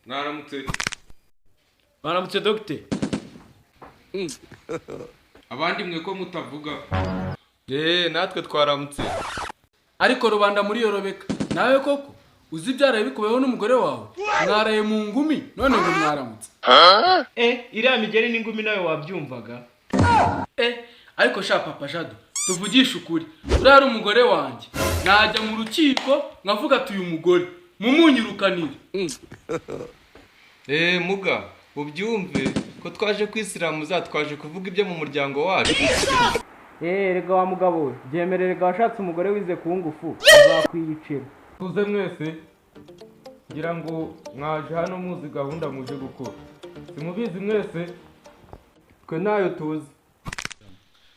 Mwaramutse. Mwaramutse dogite. Abandi mwe ko mutavuga? Natwe twaramutse. Ariko rubanda muri yorobeka. Nawe koko uzi ibyaraye bikubayeho n'umugore wawe? Mwaraye mu ngumi none ngo mwaramutse. Iriya migeri n'ingumi nawe wabyumvaga. Ariko sha Papa Jado, tuvugishe ukuri. Uriya ari umugore wanjye. Najya mu rukiko nkavuga ati uyu mugore mumunyirukanire. Muga, ubyumve ko twaje kwisiramuza, twaje kuvuga ibyo mu muryango wacu. Rega wa mugabo we, byemererega washatse umugore wize ku ngufu, uzakwiyicira. Tuze mwese, ngira ngo mwaje hano muzi gahunda muje gukora. Simubizi mwese? Twe nayo tuzi.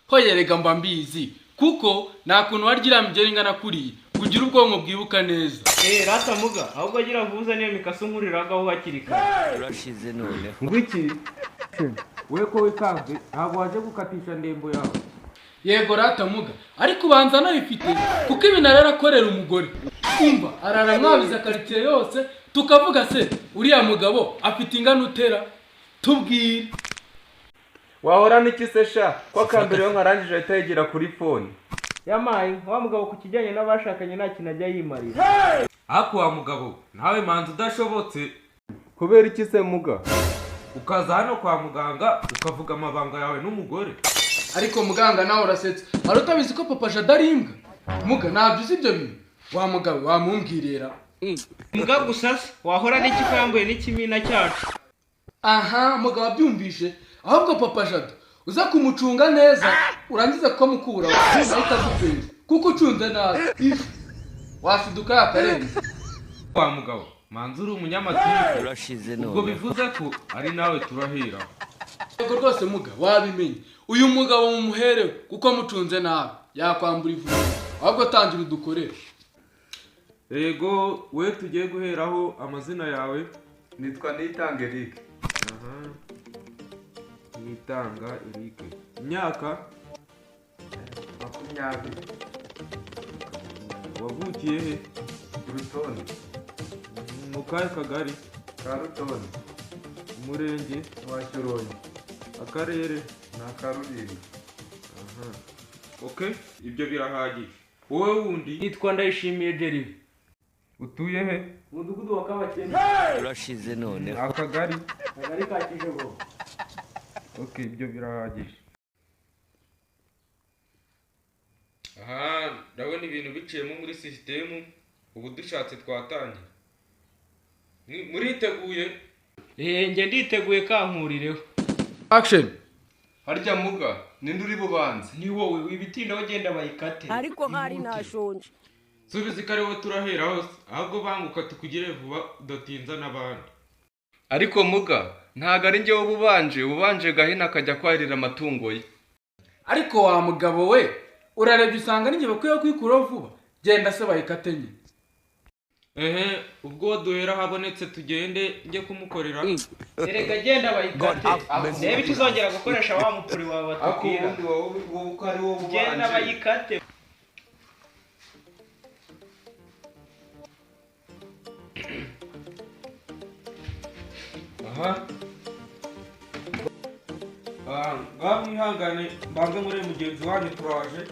Hoye rega mba mbizi, kuko nta kuntu warya iriya migeri ingana kuriya kugira ubwonko bwibuka neza. Rata muga, ahubwo agira vuza niyo mikaso nkuriragaho hakiri kare. Urashize none. Ngwiki? We ko wikanze, ntabwo waje gukatisha ndembo yawe. Yego rata muga, ariko ubanza nabifite kuko ibintu ararakorera umugore. Umva arara mwabiza quartier yose tukavuga se uriya mugabo afite ingano utera tubwire. Wahora n'iki se sha ko akambere yo nkarangije ahita yegera kuri phone. Yamaye wa mugabo ku kijyanye n'abashakanye nta kintu ajya yimarira. Ako wa mugabo nawe manzi udashobotse. Kubera iki se muga? Ukaza hano kwa muganga ukavuga amabanga yawe n'umugore. Ariko muganga nawe urasetse, hari utabizi ko Papa Jado ari imbwa? Muga ntabyo uzi ibyo bintu? Wa mugabo wamumbwirira. Imbwa gusa se wahora n'iki ko yambuye n'ikimina cyacu? Aha mugabo abyumvishe, ahubwo Papa Jado uza kumucunga neza urangiza kukamukura ahita agupera kuko ucunze nabi washiduka yakarenze. Wa mugabo manzi uri umunyamatiku. Urashize none. Ubwo bivuze ko ari nawe turahira. Yego rwose muga wabimenye, uyu mugabo mumuherewe kuko mucunze nabi yakwambura ivuriro, ahubwo tangira udukorere. Yego we tugiye guheraho amazina yawe. Nitwa Nitanga Eric. Aha. Nitanga Eric. Imyaka 20. Wavukiye he? Rutoni. Mu kahe kagari? Ka Rutoni. Umurenge wa Shyorongi. Akarere na Karulindo. Aha. Okay, ibyo birahagije. Wowe wundi? Nitwa Ndayishimiye Jerive. Utuye he? Umudugudu wa Kabakene. Urashize none. Akagari? Akagari ka Kijogo. Okay, ibyo birahagije. Aha, ndabona ibintu biciyemo muri system, ubu dushatse twatangira. Muriteguye? Nge nditeguye kankurireho. Action. Harya muga, ninde uri bubanze? Ni wowe wibitinda wagenda bayikate. Ariko hari nashonje. Subiza ikariwo turahera hose, ahubwo banguka tukugire vuba udatinza n'abandi. Ariko muga, ntago ari njye ububanje, ububanje gahina akajya kwahirira amatungo ye. Ariko wa mugabo we, urarebye usanga ninjye bakwiye kwikuraho vuba. Genda se bayikate nyine. Ubwo duhera habonetse tugende njye kumukorera. Erega genda bayikate. Reba icyo uzongera gukoresha wa mupuri wawe batubwira. Akundi wowe uko ari wowe ubanje. Genda bayikate. Aha. Ngaho mwihangane mbanze muri mugenzi wanyu turaje.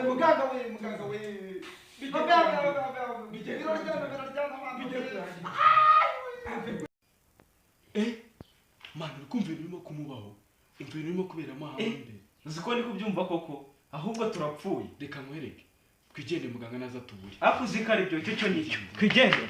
Muganga we, muganga we. Mwana uri kumva ibintu birimo kumubaho, imva ibintu birimo kuberamo ahantu imbere. Uzi ko ndi kubyumva koko, ahubwo turapfuye. Reka nkwereke, twigende muganga naza tubure. Ariko uzi ko ari byo, icyo cyo nicyo. Twigende.